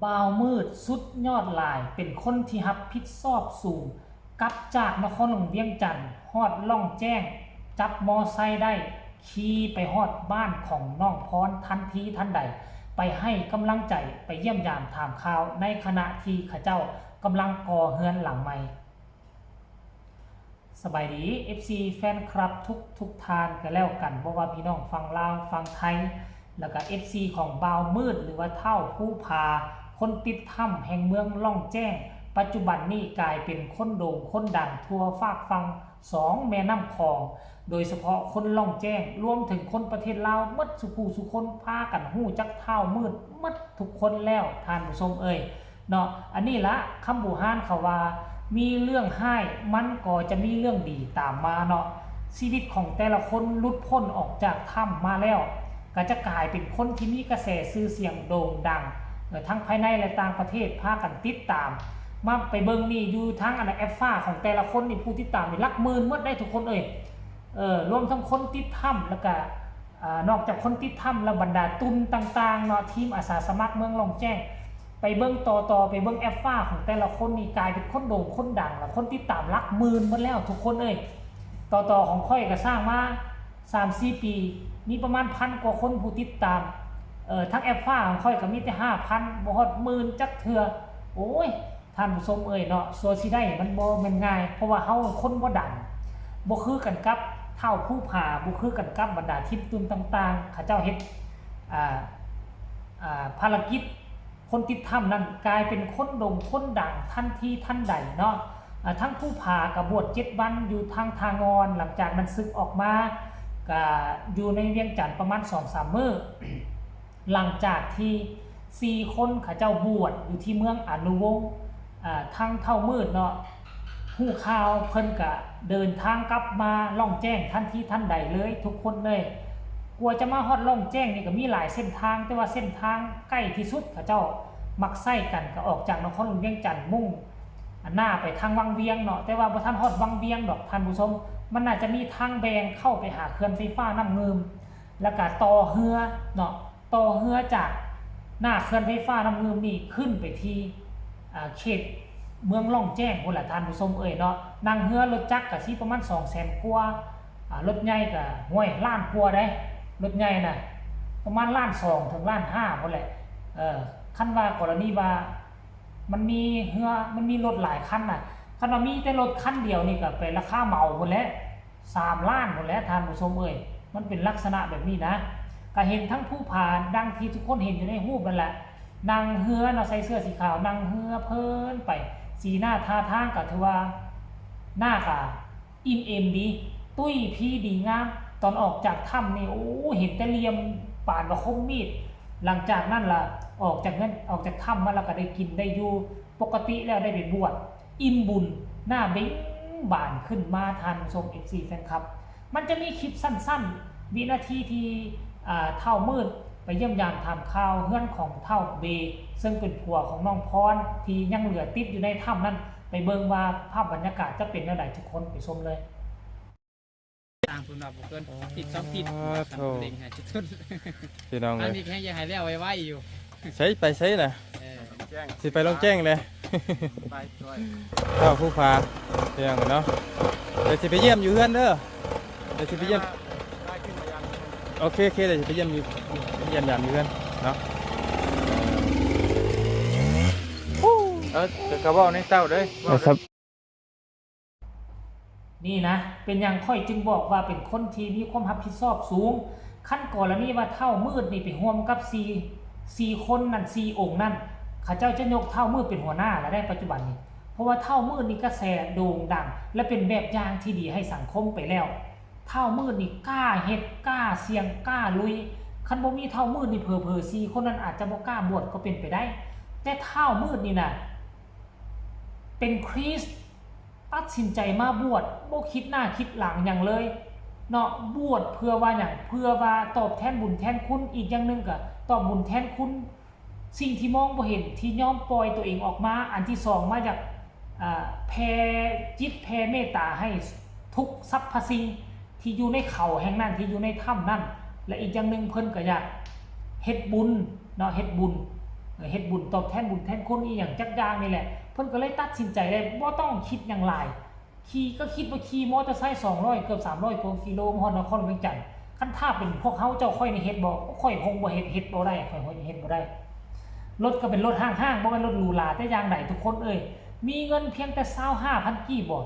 ບ່າວມືດສຸດຍອດຫຼາຍ ເປັນຄົນທີ່ຮັບຜິດຊອບສູງ ກັບຈາກນະຄອນຫຼວງວຽງຈັນ ຮອດລ່ອງແຈ້ງ ຈັບມໍໄຊໄດ້ ຂີ່ໄປຮອດບ້ານຂອງນ້ອງພອນທັນທີທັນໃດ ໄປໃຫ້ກຳລັງໃຈ ໄປຢ້ຽມຢາມຖາມຂ່າວ ໃນຂະນະທີ່ເຂົາເຈົ້າກຳລັງກໍ່ເຮືອນຫຼັງໃໝ່. ສະບາຍດີ ເອັຟຊີ ແຟນຄລັບທຸກໆທ່ານກະແລ້ວກັນ ບໍ່ວ່າພີ່ນ້ອງຝັ່ງລາວ ຝັ່ງໄທ ແລ້ວກະ ເອັຟຊີ ຂອງບ່າວມືດ ຫຼືວ່າທ້າວພູຜາ ຄົນຕິດຖ້ຳແຫ່ງເມືອງລ່ອງແຈ້ງ ປັດຈຸບັນນີ້ກາຍເປັນຄົນໂດ່ງຄົນດັງທົ່ວຟາກຝັ່ງສອງແມ່ນ້ຳຂອງ ໂດຍສະເພາະຄົນລ່ອງແຈ້ງ ລວມເຖິງຄົນປະເທດລາວໝົດສູ່ຜູ້ສູ່ຄົນ ພາກັນຮູ້ຈັກທ້າວມືດໝົດທຸກຄົນແລ້ວ ທ່ານຜູ້ຊົມເອີຍ. ເນາະ ອັນນີ້ລະ ຄຳບູຮານເຂົາວ່າ ມີເລື່ອງຮ້າຍ ມັນກໍຈະມີເລື່ອງດີຕາມມາເນາະ. ຊີວິດຂອງແຕ່ລະຄົນຫຼຸດພົ້ນອອກຈາກຖ້ຳມາແລ້ວ ກໍຈະກາຍເປັນຄົນທີ່ມີກະແສຊື່ສຽງໂດ່ງດັງ ເອີ ທັງພາຍໃນ ແລະ ຕ່າງປະເທດ ພາກັນຕິດຕາມ. ມາໄປເບິ່ງນີ້ ຢູ່ທາງອັນແອັບຟ້າຂອງແຕ່ລະຄົນນີ້ ຜູ້ຕິດຕາມນີ້ຫຼັກໝື່ນໝົດໄດ໋ທຸກຄົນເອີຍ. ເອີ ລວມທັງຄົນຕິດຖ້ຳ ແລ້ວກະ ອາ ນອກຈາກຄົນຕິດຖ້ຳແລ້ວ ບັນດາຕຸນຕ່າງໆເນາະ ທີມອາສາສະໝັກເມືອງລ່ອງແຈ້ງ ໄປເບິ່ງຕໍ່ໆ ໄປເບິ່ງແອັບຟ້າຂອງແຕ່ລະຄົນນີ້ ກາຍເປັນຄົນໂດ່ງຄົນດັງ ແລ້ວຄົນຕິດຕາມຫຼັກໝື່ນໝົດແລ້ວທຸກຄົນເອີຍ. ຕໍ່ໆຂອງຂ້ອຍກໍສ້າງມາສາມສີ່ປີ ມີປະມານພັນກວ່າຄົນຜູ້ຕິດຕາມ. ເອີ ທັງແອັບຟ້າຂອງຂ້ອຍກໍມີແຕ່ຫ້າພັນ ບໍ່ຮອດໝື່ນຈັກເທື່ອ. ໂອ້ຍ ທ່ານຜູ້ຊົມເອີຍເນາະ ຊົ່ວຊິໄດ້ມັນບໍ່ແມ່ນງ່າຍ ເພາະວ່າເຮົາຄົນບໍ່ດັງ ບໍ່ຄືກັນກັບທ້າວພູຜາ ບໍ່ຄືກັນກັບບັນດາທີມຕຸນຕ່າງໆ ເຂົາເຈົ້າເຮັດ ອ່າ ອ່າ ພາລະກິດຄົນຕິດຖ້ຳນັ້ນ ກາຍເປັນຄົນໂດ່ງຄົນດັງທັນທີທັນໃດເນາະ. ອາ ທັງພູຜາກໍບວດເຈັດວັນຢູ່ທາງທ່າງ່ອນ ຫຼັງຈາກນັ້ນສຶກອອກມາ ກໍຢູ່ໃນວຽງຈັນປະມານສອງສາມມື້. ຫຼັງຈາກທີ່ສີ່ຄົນເຂົາເຈົ້າບວດຢູ່ທີ່ເມືອງອານຸວົງ ອາ ທັງທ້າວມືດເນາະ ຮູ້ຂ່າວເພິ່ນກະເດີນທາງກັບມາລ່ອງແຈ້ງທັນທີທັນໃດເລີຍທຸກຄົນເລີຍ. ກວ່າຈະມາຮອດລ່ອງແຈ້ງນີ້ກະມີຫຼາຍເສັ້ນທາງ ແຕ່ວ່າເສັ້ນທາງໃກ້ທີ່ສຸດເຂົາເຈົ້າມັກໃຊ້ກັນ ກະອອກຈາກນະຄອນຫຼວງວຽງຈັນ ມຸ່ງໜ້າໄປທາງວັງວຽງເນາະ ແຕ່ວ່າບໍ່ທັນຮອດວັງວຽງດອກທ່ານຜູ້ຊົມ ມັນໜ້າຈະມີທາງແບ່ງເຂົ້າໄປຫາເຂື່ອນໄຟຟ້ານ້ຳງື່ມ ແລ້ວກະຕໍ່ເຮືອເນາະ ຕໍ່ເຮືອຈາກໜ້າເຂື່ອນໄຟຟ້ານ້ຳງືມນີ້ ຂຶ້ນໄປທີ່ ອ່າ ເຂດເມືອງລ່ອງແຈ້ງພຸ້ນລະທ່ານຜູ້ຊົມເອີຍເນາະ. ນັ່ງເຮືອລົດຈັກກະຊິປະມານສອງແສນກວ່າ ອ່າ ລົດໃຫຍ່ກະ ຫ້ວຍ ລ້ານກວ່າໃດ໋ ລົດໃຫຍ່ນະ ປະມານລ້ານສອງເຖິງລ້ານຫ້າພຸ້ນແຫຼະ. ເອີ ຄັນວ່າກໍລະນີວ່າ ມັນມີເຮືອ ມັນມີລົດຫຼາຍຄັນນະ ຄັນວ່າມີແຕ່ລົດຄັນດຽວນີ້ກະໄປລາຄາເໝົາພຸ້ນແຫຼະ ສາມລ້ານພຸ້ນແຫຼະທ່ານຜູ້ຊົມເອີຍ ມັນເປັນລັກສະນະແບບນີ້ນະ. ກະເຫັນທັງພູຜາ ດັ່ງທີ່ທຸກຄົນເຫັນຢູ່ໃນຮູບນັ້ນແຫຼະ ນັ່ງເຮືອເນາະ ໃສ່ເສື້ອສີຂາວ ນັ່ງເຮືອເພີນໄປ ສີໜ້າທ່າທາງກະຖືວ່າ ໜ້າກະ ອີ່ມເອມດີ ຕຸ້ຍພີດີງາມ. ຕອນອອກຈາກຖ້ຳນີ້ ໂອ້ ເຫັນແຕ່ຫຼ່ຽມປານວ່າຄົມມີດ. ຫຼັງຈາກນັ້ນລະ ອອກຈາກເຮືອນ ອອກຈາກຖ້ຳມາລະກະໄດ້ກິນໄດ້ຢູ່ປົກກະຕິແລ້ວ ໄດ້ໄປບວດ ອີ່ມບຸນ ໜ້າເບັ່ງບານຂຶ້ນມາ ທ່ານຜູ້ຊົມ ເອັຟຊີ ແຟນຄລັບ. ມັນຈະມີຄລິບສັ້ນໆ ວິນາທີທີ່ ອ່າ ທ້າວມືດໄປຢ້ຽມຢາມຖາມຂ່າວເຮືອນຂອງທ້າວເບ ເຊິ່ງເປັນຜົວຂອງນ້ອງພອນ ທີ່ຍັງເຫຼືອຕິດຢູ່ໃນຖ້ຳນັ້ນ ໄປເບິ່ງວ່າພາບບັນຍາກາດຈະເປັນແນວໃດ ທຸກຄົນໄປຊົມເລີຍ. ຕ່າງເພິ່ນວ່າບໍ່ເກີນທິດສອງທິດ ອໍ ໂທ້ ເລັ່ງໃຫ້ສຸດໆ ພີ່ນ້ອງເອີຍ ອັນນີ້ກໍຍັງຢາກໃຫ້ແລ້ວໄວໆຢູ່ ໃສ ໄປໃສນະ? ເອີ ຊິໄປລ່ອງແຈ້ງເລີຍ ໄປຊ່ວຍ ເຈົ້າພູຜາ ພີ່ນ້ອງເນາະ ດຽວຊິໄປຢ້ຽມຢູ່ເຮືອນເດີ ດຽວຊິໄປຢ້ຽມ ໂອເຄ ໂອເຄ ດຽວຊິໄປຢ້ຽມຢູ່ ຢ້ຽມຢາມຢູ່ເຮືອນເນາະ ເອີ ກໍເວົ້າໃນເຕົ້າເດີ ເວົ້າເດີ. ນີ້ນະ ເປັນຫຍັງຂ້ອຍຈຶ່ງບອກວ່າເປັນຄົນທີ່ມີຄວາມຮັບຜິດຊອບສູງ. ຄັນກໍລະນີວ່າທ້າວມືດນີ້ໄປຮ່ວມກັບສີ່ ສີ່ຄົນນັ້ນ ສີ່ອົງນັ້ນ ເຂົາເຈົ້າຈະຍົກທ້າວມືດເປັນຫົວໜ້າລະໄດ໋ ປັດຈຸບັນນີ້ ເພາະວ່າທ້າວມືດນີ້ກະແສໂດ່ງດັງ ແລະ ເປັນແບບຢ່າງທີ່ດີໃຫ້ສັງຄົມໄປແລ້ວ. ທ້າວມືດນີ້ກ້າເຮັດ ກ້າສ່ຽງ ກ້າລຸຍ. ຄັນບໍ່ມີທ້າວມືດນີ້ ເຜີໆສີ່ຄົນນັ້ນອາດຈະບໍ່ກ້າບວດກໍເປັນໄປໄດ້. ແຕ່ທ້າວມືດນີ້ນະ ເປັນຄຣິສ ຕັດສິນໃຈມາບວດ ບໍ່ຄິດໜ້າຄິດຫຼັງຫຍັງເລີຍເນາະ. ບວດເພື່ອວ່າຫຍັງ? ເພື່ອວ່າຕອບແທນບຸນແທນຄຸນ. ອີກຢ່າງໜຶ່ງກະຕອບບຸນແທນຄຸນ ສິ່ງທີ່ມອງບໍ່ເຫັນ ທີ່ຍອມປ່ອຍຕົວເອງອອກມາ. ອັນທີສອງ ມາຢາກ ອາ ແຜ່ຈິດແຜ່ເມດຕາໃຫ້ທຸກສັບພະສິ່ງ ທີ່ຢູ່ໃນເຂົາແຫ່ງນັ້ນ ທີ່ຢູ່ໃນຖ້ຳນັ້ນ ແລະ ອີກຢ່າງໜຶ່ງເພິ່ນກໍຢາກເຮັດບຸນເນາະ ເຮັດບຸນ ເຮັດບຸນຕອບແທນບຸນແທນຄຸນອີ່ຫຍັງຈັກຢ່າງນີ້ແຫຼະ. ເພິ່ນກໍເລີຍຕັດສິນໃຈເລີຍ ບໍ່ຕ້ອງຄິດຫຍັງຫຼາຍ ຂີ່ ກໍຄິດວ່າຂີ່ມໍເຕີໄຊສອງຮ້ອຍ ເກືອບສາມຮ້ອຍກວ່າກິໂລ ມາຮອດນະຄອນວຽງຈັນ. ຄັນຖ້າເປັນພວກເຮົາ ເຈົ້າຂ້ອຍນີ້ເຮັດບໍ່? ຂ້ອຍຄົງບໍ່ເຮັດ ເຮັດບໍ່ໄດ້ ຂ້ອຍເຮັດບໍ່ໄດ້. ລົດກໍເປັນລົດຮ້າງໆ ບໍ່ແມ່ນລົດຫຼູຫຼາແຕ່ຢ່າງໃດ ທຸກຄົນເອີຍ. ມີເງິນພຽງແຕ່ຊາວຫ້າພັນກີບບໍ່?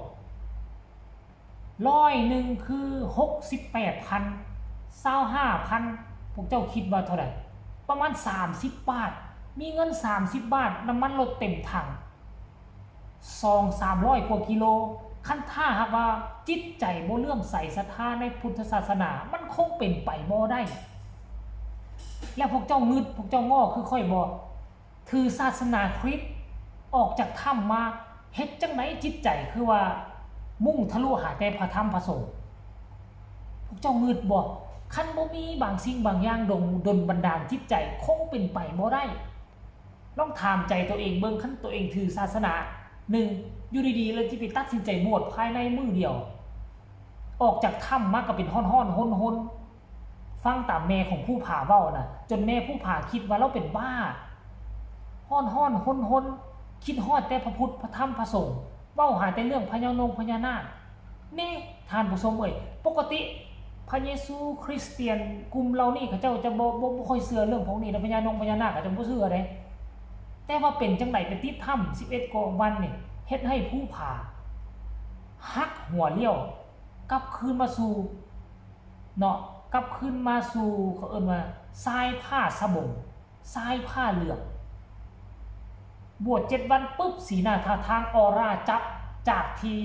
ຮ້ອຍໜຶ່ງຄືຫົກສິບແປດພັນ ຊາວຫ້າພັນ ພວກເຈົ້າຄິດວ່າເທົ່າໃດ? ປະມານສາມສິບບາດ. ມີເງິນສາມສິບບາດ ນ້ຳມັນລົດເຕັມຖັງ ສອງສາມຮ້ອຍກວ່າກິໂລ. ຄັນຖ້າຫາກວ່າຈິດໃຈບໍ່ເຫຼື້ອມໃສສັດທາໃນພຸດທະສາສະໜາ ມັນຄົງເປັນໄປບໍ່ໄດ້. ແລ້ວພວກເຈົ້າງຶດ ພວກເຈົ້າງໍ້ຄືຂ້ອຍບໍ່? ຖືສາສະໜາຄຣິດ ອອກຈາກຖ້ຳມາ ເຮັດຈັ່ງໃດຈິດໃຈຄືວ່າມຸ່ງທະລຸຫາແຕ່ພະທຳພະສົງ? ພວກເຈົ້າງຶດບໍ່? ຄັນບໍ່ມີບາງສິ່ງບາງຢ່າງດົນບັນດານຈິດໃຈ ຄົງເປັນໄປບໍ່ໄດ້. ລອງຖາມໃຈໂຕເອງເບິ່ງ ຄັນໂຕເອງຖືສາສະໜາ ໜຶ່ງ ຢູ່ດີໆ ແລ້ວຊິໄປຕັດສິນໃຈບວດພາຍໃນມື້ດຽວ ອອກຈາກຖ້ຳມາກໍເປັນຮ້ອນໆ ຮົນໆ. ຟັງຕາມແມ່ຂອງພູຜາເວົ້ານະ ຈົນແມ່ພູຜາຄິດວ່າລາວເປັນບ້າ. ຮ້ອນໆ ຮົນໆ ຄິດຮອດແຕ່ພະພຸດ ພະທຳ ພະສົງ ເວົ້າຫາແຕ່ເລື່ອງພະຍານົງພະຍານາກ. ນີ້ ທ່ານຜູ້ຊົມເອີຍ, ປົກກະຕິພະເຢຊູ ຄຣິສຕຽນກຸ່ມເຫຼົ່ານີ້ ເຂົາເຈົ້າຈະບໍ່ ບໍ່ ບໍ່ຄ່ອຍເຊື່ອເລື່ອງພວກນີ້ນະ, ພະຍານົງພະຍານາກເຂົາເຈົ້າບໍ່ເຊື່ອເດ້. ແຕ່ວ່າເປັນຈັ່ງໃດໄປຕິດຖ້ຳສິບເອັດກວ່າວັນນີ້ ເຮັດໃຫ້ພູຜາຫັກຫົວລ້ຽວ ກັບຄືນມາສູ່ ເນາະ ກັບຄືນມາສູ່ ເຂົາເອີ້ນວ່າຊາຍຜ້າສະບົງ ຊາຍຜ້າເຫຼືອງ. ບວດເຈັດວັນປຶບ ສີໜ້າທ່າທາງ ອອຣາຈັບ ຈາກທີ່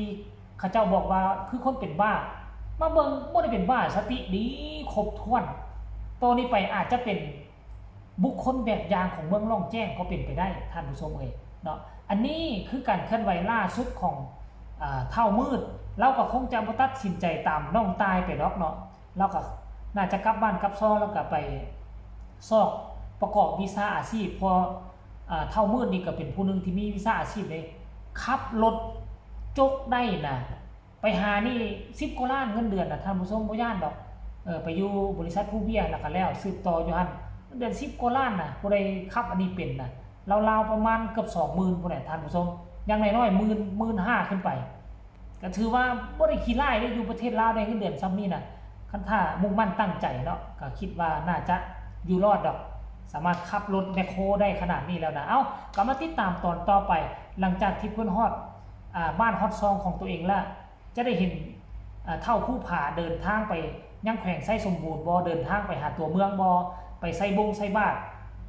ເຂົາເຈົ້າບອກວ່າຄືຄົນເປັນບ້າ ມາເບິ່ງບໍ່ໄດ້ເປັນບ້າ ສະຕິດີຄົບຖ້ວນ. ຕໍ່ນີ້ໄປອາດຈະເປັນບຸກຄົນແບບຢ່າງຂອງເມືອງລ່ອງແຈ້ງກໍເປັນໄປໄດ້ ທ່ານຜູ້ຊົມເອີຍເນາະ. ອັນນີ້ຄືການເຄື່ອນໄຫວລ່າສຸດຂອງ ອາ ທ້າວມືດ. ລາວກໍຄົງຈະບໍ່ຕັດສິນໃຈຕາມນ້ອງຕ່າຍໄປດອກເນາະ. ລາວກໍໜ້າຈະກັບບ້ານກັບຊ່ອງ ແລ້ວກໍໄປຊອກປະກອບວິຊາອາຊີບ ເພາະ ອາ ທ້າວມືດນີ້ກໍເປັນຜູ້ໜຶ່ງທີ່ມີວິຊາອາຊີບເດ້ ຂັບລົດຈົກໄດ້ນະ. ໄປຫານີ້ສິບກວ່າລ້ານເງິນເດືອນນະ ທ່ານຜູ້ຊົມ ບໍ່ຢ້ານດອກ. ເອີ ໄປຢູ່ບໍລິສັດພູເບຍ ແລ້ວກໍແລ້ວ ສືບຕໍ່ຢູ່ຫັ້ນ ເງິນເດືອນສິບກວ່າລ້ານນະ. ຜູ້ໃດຂັບອັນນີ້ເປັນນະ ລາວໆປະມານເກືອບສອງໝື່ນພຸ້ນແຫຼະ ທ່ານຜູ້ຊົມ, ຢ່າງໜ້ອຍໆໝື່ນ ໝື່ນຫ້າຂຶ້ນໄປ. ກໍຖືວ່າບໍ່ໄດ້ຂີ້ລ້າຍເດ້ ຢູ່ປະເທດລາວໄດ້ເງິນເດືອນຊ່ຳນີ້ນະ. ຄັນຖ້າມຸ່ງໝັ້ນຕັ້ງໃຈເນາະ ກໍຄິດວ່າໜ້າຈະຢູ່ລອດດອກ, ສາມາດຂັບລົດແມັກໂຄໄດ້ຂະໜາດນີ້ແລ້ວນະ. ເອົ້າ ກໍມາຕິດຕາມຕອນຕໍ່ໄປ ຫຼັງຈາກທີ່ເພິ່ນຮອດ ອາ ບ້ານຮອດຊ່ອງຂອງຕົວເອງແລ້ວ ຈະໄດ້ເຫັນ ອາ ທ້າວພູຜາເດີນທາງໄປຍັງແຂວງໄຊສົມບູນບໍ່, ເດີນທາງໄປຫາຕົວເມືອງບໍ່, ໄປໃສ່ບົງໃສ່ບາດ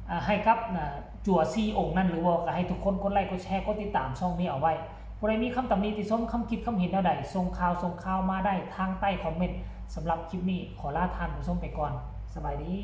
ອາ ໃຫ້ກັບ ອາ ຈົວສີ່ອົງນັ້ນຫຼືບໍ່. ກໍໃຫ້ທຸກຄົນກົດໄລ ກົດແຊ ກົດຕິດຕາມຊ່ອງນີ້ເອົາໄວ້. ຜູ້ໃດມີຄຳຕຳໜິຕິຊົມ ຄຳຄິດຄຳເຫັນແນວໃດ ສົ່ງຂ່າວ ສົ່ງຂ່າວມາໄດ້ທາງໃຕ້ຄອມເມັນ. ສຳລັບຄລິບນີ້ ຂໍລາທ່ານຜູ້ຊົມໄປກ່ອນ. ສະບາຍດີ.